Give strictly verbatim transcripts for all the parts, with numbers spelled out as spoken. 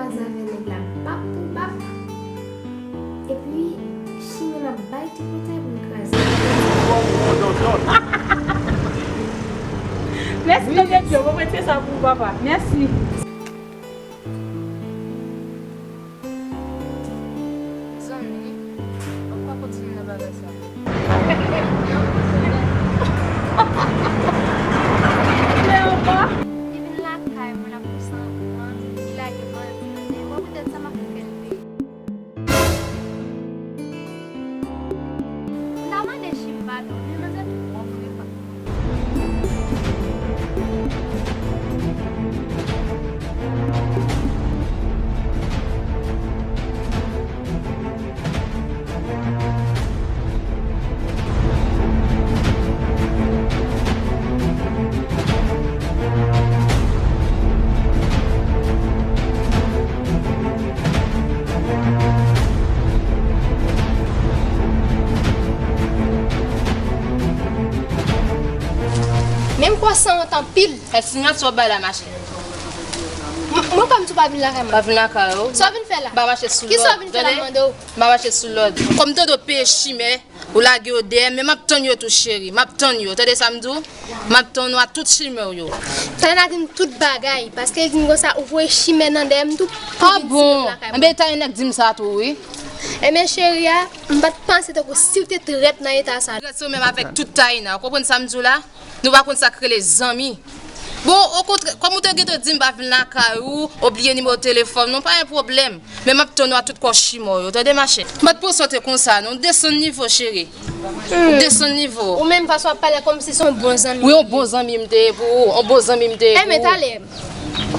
Kraze avè nèg la bap pou bap. Epi, chimè m ap bay ti koutèy pou l kraze. Mèsi, Tande Dye, mwen mete sa pou ou, papa. Mèsi. Zanmi, ou pa kontinye nan bagay sa. Li vin lakay mwen, l ap pouse an van, li lage bandi nan dèyè. Bon, poutèt sa, m ap fè l peye. M ta mande Chim padon, men manzè twò fre, papa. Men m kwè w sanwont anpil. Èske m ap sou bay la mache? M- Mwen pa m tou pa vin lakay mwen. Pa vin lakay ou. Sa w vin fè la? M pa mache sou lòd. Kisa w vin fè la, m mande w? M pa mache sou lòd. Kòm Dodo peye chimè, ou lage yo dèyè, men m ap tann yo tou, cheri. M ap tann yo. Tande sa m di w? M ap tann ou a tout chimè w yo. Tana di m tout bagay, paske li di m konsa, ou voye chimè nan dèyè m tou pou vin simen m lakay mwen. Ah bon? Enben, Tana nèg di m sa tou, wi. Enben, cheri a, m pa t panse tankou si w te trèt nan eta sa. Trèt se ou menm avèk tout Tana. Ou konprann sa m di w la? Nou pa konn sa k rele zanmi. Bon, okontrè, kòm ou te gentan di m pa vin lakay ou, ou bliye nimewo telefòn mwen, pa gen pwoblèm. Men m ap tann ou a tout kò chimè w yo, tande, machè? M pa t panse w te konsa, non. Desann nivo, cheri. Desann nivo. Ou menm fason w ap pale kòmsi se yon bon zanmi. Wi, yon bon zanmi m te ye pou ou, yon bon zanmi m te ye pou ou. Enben, talè,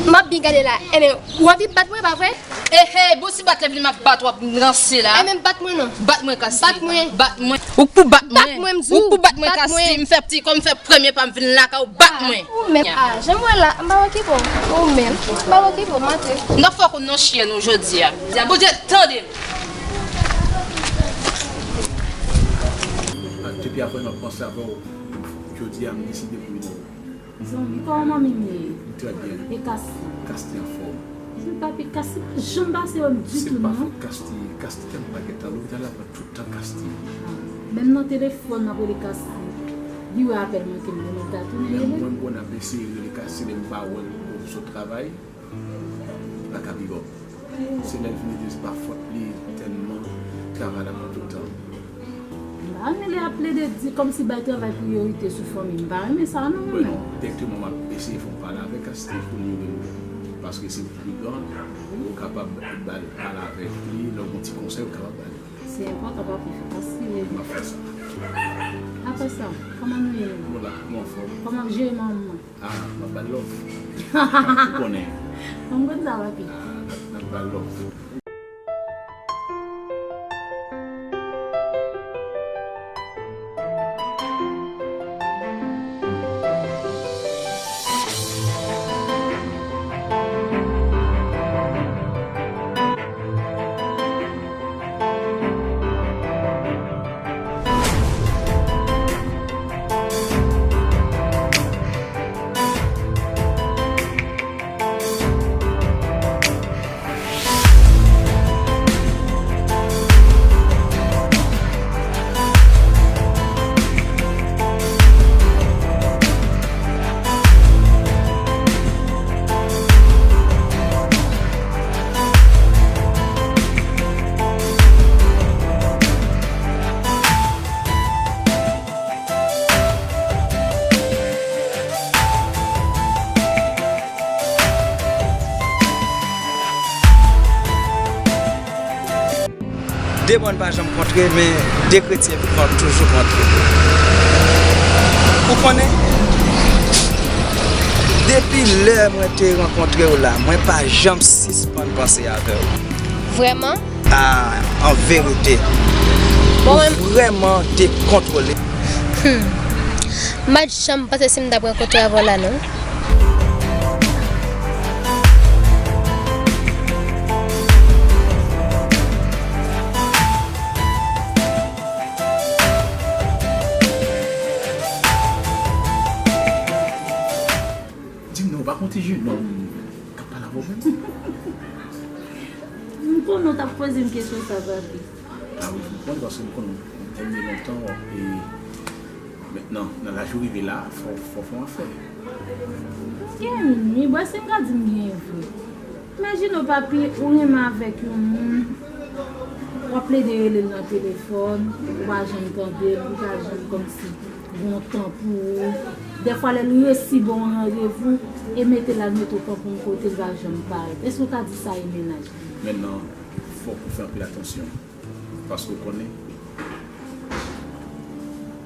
m ap byen gade la. Enben, w anvi bat mwen, pa vre? Ehe, bon, si bat la vini, m ap bat w, w ap ranse la. Enben, bat mwen non. Bat mwen, Kasti. Bat mwen. Bat mwen. Ou k pou bat mwen. Bat mwen, m di w. Ou k pou bat mwen, Kasti. M fè ti, kòm m fè premye pa m vin lakay ou, bat mwen. Ou menm, ah, jan m wè la, m pa okipe w. Ou menm, m pa okipe w, m antre. M t ap fè w konn nan chyen ou jodi a. Bondye tande m. Ah, depi avè m ap panse avè w, jodi a m deside pou vin wè w. Zanmi, kòman manmi m ye? Trè byen. E Kasti? Kasti anfòm. Jan papi, Kasti pa janm pase yo ditou non. Se pa fòt Kasti. Kasti tèlman pa gentan lopital la pran tout tan Kasti. Ah, menm nan telefòn m ap rele Kasti. Li wè apèl manke m, men m ap tounen rele l. Menm mwen, m konn ap eseye rele Kasti, lè m pa wè l sot travay, li pa ka big up. Se lè l vini di se pa fòt li tèlman travay la pran tout tan. M pa renmen lè y ap plede di kòmsi bay travay priyorite sou fanmi. M pa renmen sa non, mwen menm. Bon, direkteman, m ap eseye fè yon pale avèk Kasti pou li rele w. Paske se pli gran, ou kapab ba l, pale avèk li, lè w gen yon ti konsèy, ou kapab ba li. Se enpòtan, papi, fè Kasti rele. M ap fè sa. Apre sa, kòman nou ye? Nou la, nou anfòm. Kòman w ap jere manman? Ah, m ap ba l love. Ou konnen. Mwen konn sa, papi. Ah, n ap, n ap ba l love. De mòn pa janm kontre, men de kretyen toujou kontre. Ou konnen, depi lè mwen te rankontre w la, mwen pa janm sispann panse avè w. Vrèman? Ah, an verite. Bon, ou vrèman dekontwole. Hmm. M pa t janm panse si m t ap rankontre avè w la, non. Di m non, ou pa konn ti jenòm k ap pale avè w menm? M konnen w t ap poze m kesyon sa, papi. A wi, m konn, paske m konn w tèlman lontan, w ap, e, mentnan, nan laj ou rive la, fò, fò fè yon afè. M genyen youn, wi, bon, èske m ka di m genyen vre? Imajine w, papi, ou renmen avèk yon moun, w ap plede rele l nan telefòn, ou pa janm tande l, ou pa janm kòmsi gen yon tan pou ou. Dèfwa, lè l resi ba w yon randevou, e mete l al mete w kanpe yon kote, l pa janm parèt. Èske w ka di sa e mennaj? Mentnan, fòk ou fè anpil atansyon. Paske w konnen,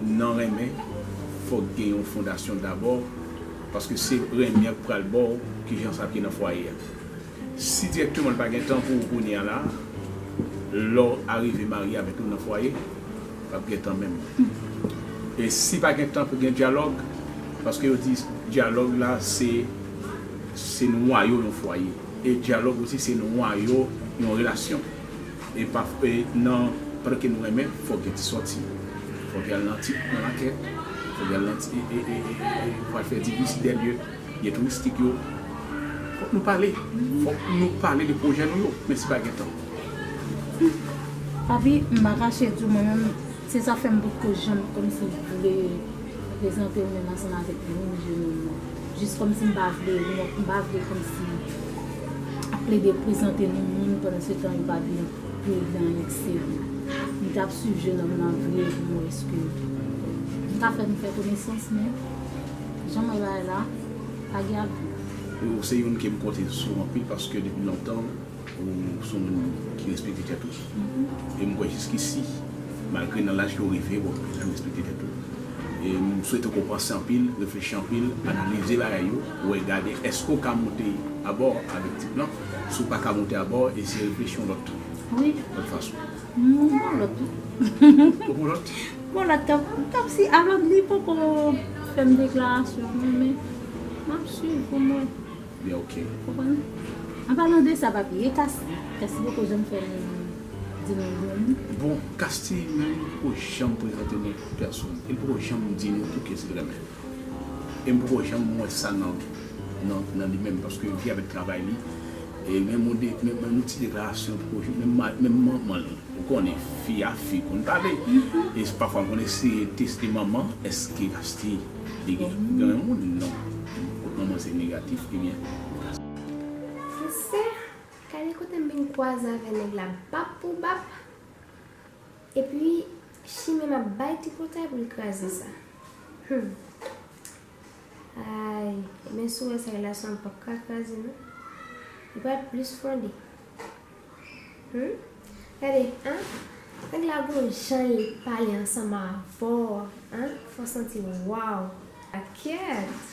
nan renmen, fòk gen yon fondasyon dabò, paske se renmen an k pral ba w kijan sa ap ye nan fwaye a. Si dirèkteman l pa gen tan pou ou kounye a la, lè w arive marye avèk li nan fwaye, p ap gen tan menm. E si pa gen tan pou gen dyalòg, paske yo di dyalòg la se, se nwayo yon fwaye. E dyalòg osi se nwayo yon relasyon. E pa, e nan, pandan ke nou renmen, fòk gen ti sòti. Fòk y al nan ti, nan lakèt. Fòk y al nan ti, e, e, e, e, e, fòk fè ti vizit dè lye, lye touristik yo. Fòk nou pale. Fòk nou pale de pwojè nou yo. Men si pa gen tan. Papi, m pa kache di w, mwen menm, se sa fè m potko janm kòmsi vle prezante w menm ansanm avèk moun, jèn moun nan. Jis kòmsi m pa vle, m pa vle kòmsi ap plede prezante nou moun pandan se tan yo pa vin rele anyen k serye. M t ap swiv jèn òm nan vre pou m wè èske m ka fè nou fè konesans, men jan m wè bagay la, pa gen avyon. Ou se youn ke m konte sou anpil paske depi lontan, ou se yon moun ki respekte tèt ou. E m kwè jiskisi, malgre nan laj ke w rive, w ap toujou respekte tèt ou. E m swete ke w panse anpil, reflechi anpil, analize bagay yo, wè gade èske w ka monte abò avèk tip lan. Si w pa ka monte abò, eseye reflechi yon lòt, wi, lòt fason. M gon lòt tou. Ou gon lòt? Gon lòt, tanp, tanp si Alon li poko fè m deklarasyon, men m ap swiv pou m wè. Byen, oke. Konprann? An palan de sa, papi, e Kasti? Kasti poko janm fè nou di nou bon moun? Bon, Kasti menm poko janm prezante nou pèsonn. E l poko janm di nou poukiyès li renmen. E m poko janm wè sa nan, nan, nan li menm, paske l viv avèk travay li. E menm yon de, menm, menm yon ti deklarasyon poko janm, menm ma-, menm manman l. Ou konnen, fi a fi konn pale. E pafwa m konn eseye teste manman, èske Kasti li gen, gen yon moun? Non. Kot manman se negatif, ebyen. Mesye, gade kote m vin kwaze avè nèg la bap pou bap. Epi, chimen m ap bay tripotay pou l kraze sa. Hmm. Ay, men si w wè sa relasyon an p ap ka kraze non. Li pral plis fonde. Hmm? Gade, an? Nèg la gon jan li pale ansanm avè w, an? Fè w santi, waw. Kèt!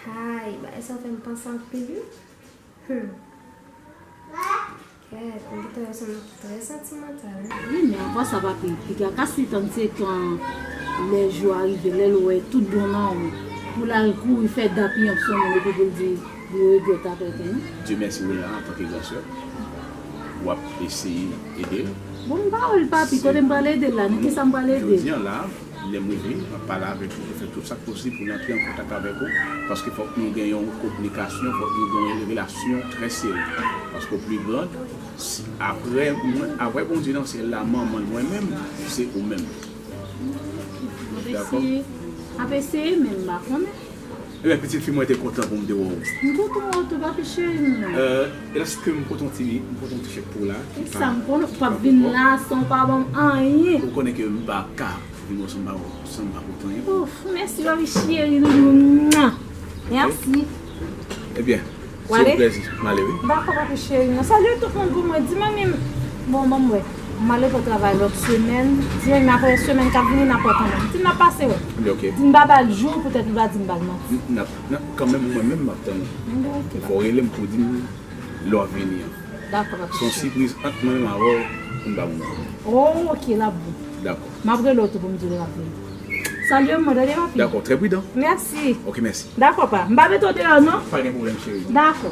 Hay, bagay sa fè m panse anpil, wi. Hmm. Kèt, m gentan wè se yon nèg ki trè santimantal, wi. Wi, men ankò sa pa pi piga. Kasti tann se tan lè jou a rive, lè l wè tout bon nan ou, pou l al kouri fè dappiyanp sou moun epi pou l di, Li regrèt apre tou, non? Dye mèsi, ou la antanke gran sè. W ap eseye ede l. Bon, m pa wè l, papi, kote m pral ede l la? Nan kisa m pral ede l? Jodi a la, lè m rive, m ap pale avèk ou, fè tout sa k posib pou n antre an kontak avèk ou, paske fòk nou gen yon kominikasyon, fòk nou gen yon relasyon trè serye. Paske w pi gran, si, apre mwen, apre Bondye nan syèl la, manman l, mwen menm, se ou menm. M ap eseye, m ap eseye, men m pa konnen. Ebyen, pitit fi mwen te kontan pou m te wè w. M kontan wè w tou, papi cheri m nan. Euh, èske m pote yon ti, m pote yon ti chèk pou w la? E sa m konnen, ou p ap vin la san w pa ban m anyen. Ou konnen ke m pa ka vin wè w san m pa, san m pa pote anyen pou ou. Ouf, mèsi, papi cheri, doudou. Mèsi. Ebyen, se yon plèzi. M ale, wi. Dakò, papi cheri. Salye tout moun pou mwen. Di manmi m, bon, ban m wè. M ale pou travay lòt semèn. Di manmi m apre semèn k ap vini, n ap wè kanmenm. Di n ap pase wè. Di n pa ba l jou, poutèt li va di m ba l manti. N ap, n ap, kanmenm, mwen menm, m ap tann ou. Fò w rele m pou di m lè w ap vini an. Dakò, papi cheri. Se yon sipriz ant mwen menm avè w pou n pa moun. Oh, ok, l ap bon. Dakò. M ap rele w tou pou m di w lè m ap vini. Salye m, tande, papi. Dakò, trè pridan. Mèsi. Ok, mèsi. Dakò, pa. M pa mete w deyò, non? Pa gen pwoblèm, cheri. Dakò.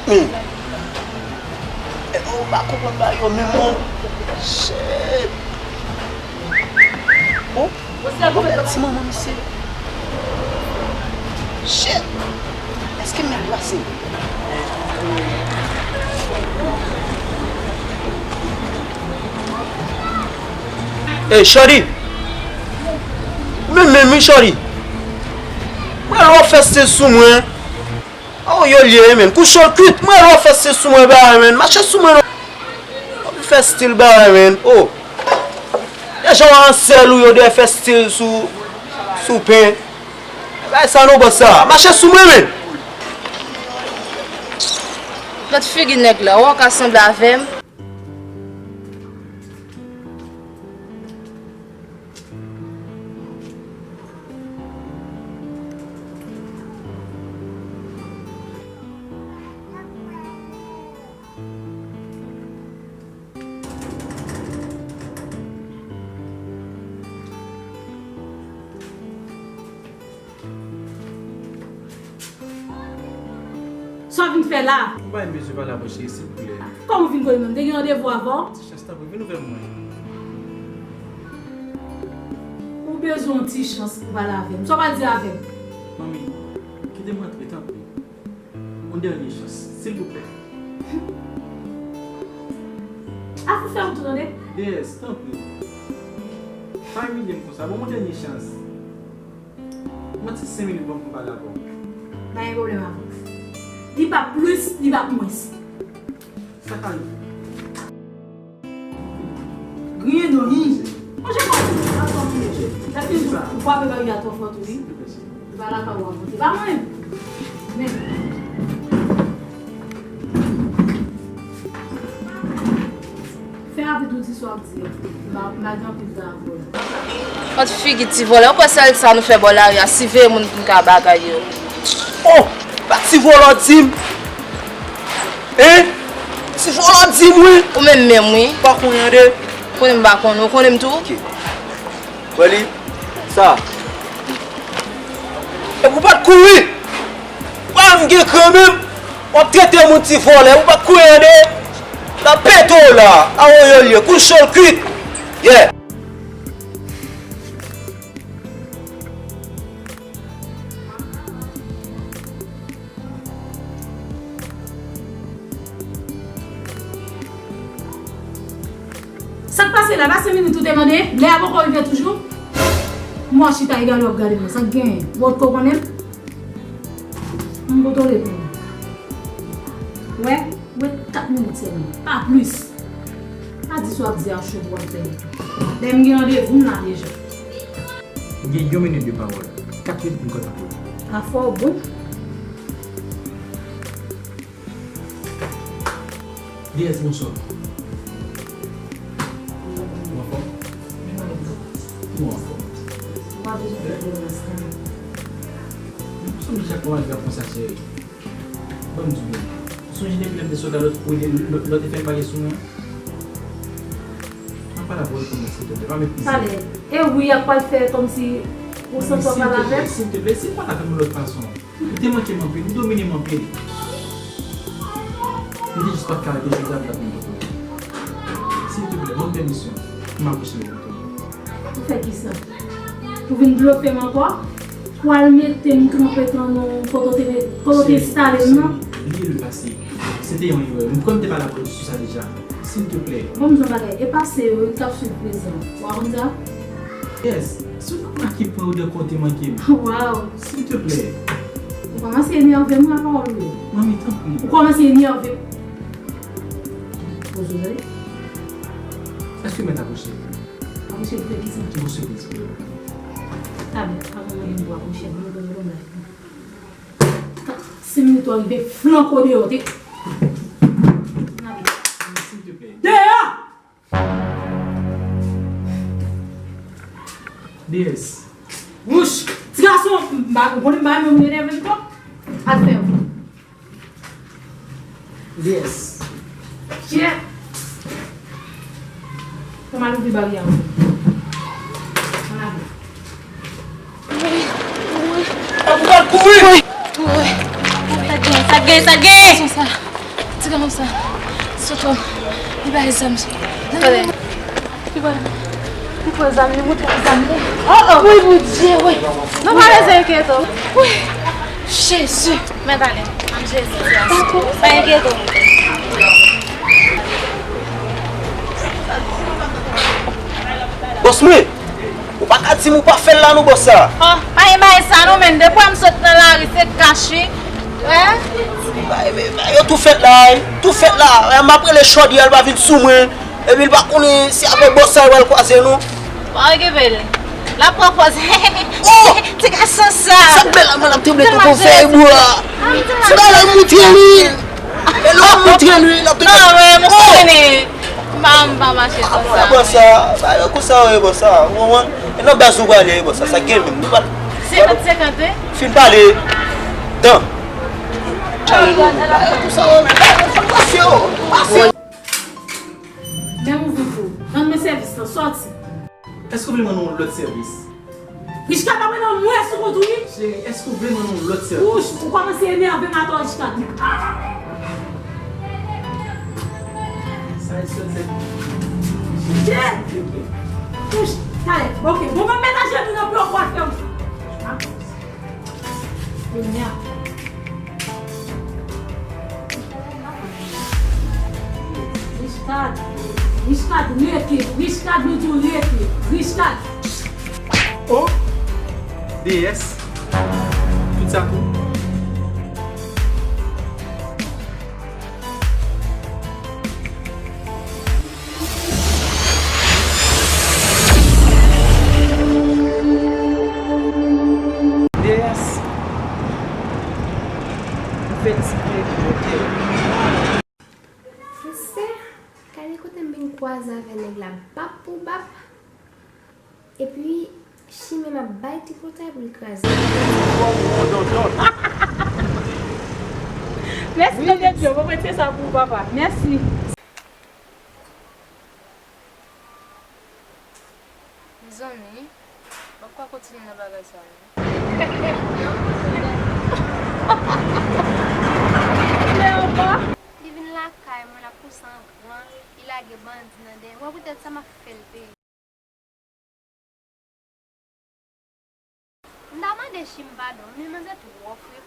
Hmm. E, ou pa konprann bagay yo menm non. Shit. Bon, bon, ti manman misye. Shit. Èske m mèt plase? Ey, shorty. Ou menm menm, wi, shorty. Mwen lè w ap fè stil sou mwen. Oh, yo lye, menn. Kou cho l kwit. Mwen lè w ap fè stil sou mwen, ba, menn. Mache sou mwen, non. W ap fè stil, ba, menn. Oh. Deja w an sèl ou yo dwe fè stil sou, sou pen. Bay sa non, bòs sa. Mache sou mwen, menn. Gad figi nèg la, ou ka sanble avè m. Sa w vin fè la? Ou pa bezwen pale avè w, cheri, silvouplè. Kòman w vin konnen m? M te gen randevou avè w? Ti Chans, tanpri, vin ouvè mwen. Ou bezwen yon ti chans pou pale avè m. Sa w pral di avè m? Manmi, kite m rantre, tanpri. Yon dènye chans, silvouplè. Afè w tou, tande? Déesse, tanpri. Pa imilye m konsa. Ban m yon dènye chans. Mwen ti senk minit ban m pou m pale avè w. Pa gen pwoblèm avè w. Li p ap plis, li p ap mwens. Sa ka rive. Griyen non, hi. Manje pa di sa, sa fè w frape bagay la twò fò tou, wi. Li pa lakay ou ap monte. Pa mwen. Men. Fè avè tout istwa w ap di a. M pa, m pa gen anpil tan avè w. Kot figi ti vòlè, ou kwè sèl sa nou fè bò lari a, siveye moun pou n ka bagay yo. Oh! Pa ti vòlè w di m. Hein? Ti vòlè w di m wi. Ou menm menm wi. Pa konnen de. Konnen m pa konnen, ou konnen m tou? Ok. Wè li? Sa. Epi w pa t kouri. Ou pa menm gen kran menm. W ap trete moun ti vòlè. Ou pa t kouri ande. L ap pete w la. Awo yo l ye. Kou cho l kwit. Yeah. Sa k pase la? Pa senk minit ou te mande? Lè a poko rive toujou? Mò chita egal w ap gade mwen. Sa k genyen? Ou potko konnen m? M kontwole pou ou. Wè, ou ret kat minit sèlman. Pa plis. Pa di sa w ap di a cho pou w ap fè. Lè m gen randevou m la deja. M gen yon minit de pawòl. Kat minit pou m kontan pou ou. Afè w bon. Déesse, bonswa. Ou anfòm? Ou anfòm? Ou pa bezwen fè pwoblèm nan sa. Ou sonje chak mwa l ap konsa, cheri. Ban m di w, ou sonje depi lè m te sot la, lè w te fè m pale sou mwen? Ann pale avè w kòmsi, silteplè, pa meprize m. Talè, e wi, y ap pral fè kòmsi ou santi w ap pale avè m? Silteplè, silteplè, si w pale avè m yon lòt fason. Ou te manke m anpil, ou domine m anpil. M te jis pa t ka rete jodi a pou m t ap vin kote w. Silteplè, ban m pèmisyon pou m apwoche w kote w. Pou fè kisa? Pou vin blofe m ankò? Pou al mete m kanpe tann ou kote w te, kote w te enstale m nan? Cheri, bliye le passé. Se te yon erè. M kwè m te pale avè w sou sa deja. Silteplè. Bon, m di w yon bagay. E pase yo, yo k ap swiv prezan. Ou pa konn sa? Yes. Se w t ap make pwen yo de kote manke m. Waw. Silteplè. Ou kòmanse enève m, wi, a pawòl ou yo. Manmi, tanpri. Ou kòmanse enève m. Poze w tande. Èske w mèt apwoche? Apwoche pou fè kisa? Ki bon sipriz pou ou. Tablet, pa mande m pou apwoche, mwen mete yon lòt bagay. Senk minit w rive flanke w deyò, te. Silteplè. Deyò! Déesse. Wouch! Ti gason, m pa, ou konnen m pa renmen moun enève m twòp. Al fè w. Déesse. Chè! Fò m al ouvri baryè a. Ann ale. Ou pa kouri! Sa gen, sa gen, sa gen! Gade sa. Sot wè. Li bay zam. Tande. Li pran, li pran zam, li montre zam li. Oh, oh. Wi, Bondye, wi. Nou pa bezwen enkyete w. Wi. Jezi. Mèt ale. An Jezi, ti a. Dakò. Pa enkyete w. Bòs mwen, ou pa ka di m ou pa fè l la non, bòs sa. Oh, pa gen bagay sa non, men depi m sot nan lari, se kach wi. Hein? Bay, bay, bay, yo tou fèt la, wi. Tou fèt la. Eh, m ap rele chòdyè, l pa vin sou mwen. Epi l pa konnen si avèk bòs sa yo pral kwaze, non. Pa okipe l. L ap pran pòz. Oh! Ti gason sa. Sa k bèl la, mwen ap tranble koko fèy bwa. Ti bagay la montre li. E lè w montre li, l ap te. Non, men, mwen konnen. M pa, m pa mache konsa. Bòs sa, ba yo konsa, wi, bòs sa. Ou konprann? E nan baz nou prale, wi, bòs sa. Sa gen menm. Nou pa. Senkant senkant, wi. Fin pale. Dan. Alelouya. Ba yo konsa, wi, men. Ba yo konsa, wi. Men ou vin pou. Rann mwen sèvis lan, sòti. Èske w vle m rann ou yon lòt sèvis? Richka pa mande mwen sou kont ou wi. Cheri, èske w vle m rann ou yon lòt sèvis? Wouch, ou kòmanse enève m atò Richka. Sa e sèl sèvis. Chè! Wouch, talè. Bon, ok. Bon, mwen met ajenou nan pye w pou w al fè yon. Kounye a. Richcard, Richcard, rete, Richcard, nou di w rete, Richcard. Oh, déesse, tout sa tou. Déesse, m fè ti pye pou kote. Mesye, gade kote m vin kwaze avè nèg la bap pou bap. Epi, chimen m ap bay tripotay pou l kraze. Mèsi, tande Djo, mwen prete sa pou ou, papa. Mèsi. Mezanmi, m ap ka kontinye nan bagay sa yo. Li vin lakay mwen, l ap pouse an gran, li lage bandi nan dèyè mwen, poutèt sa m ap fè l peye. M ta mande Chim padon, men manzè twò fre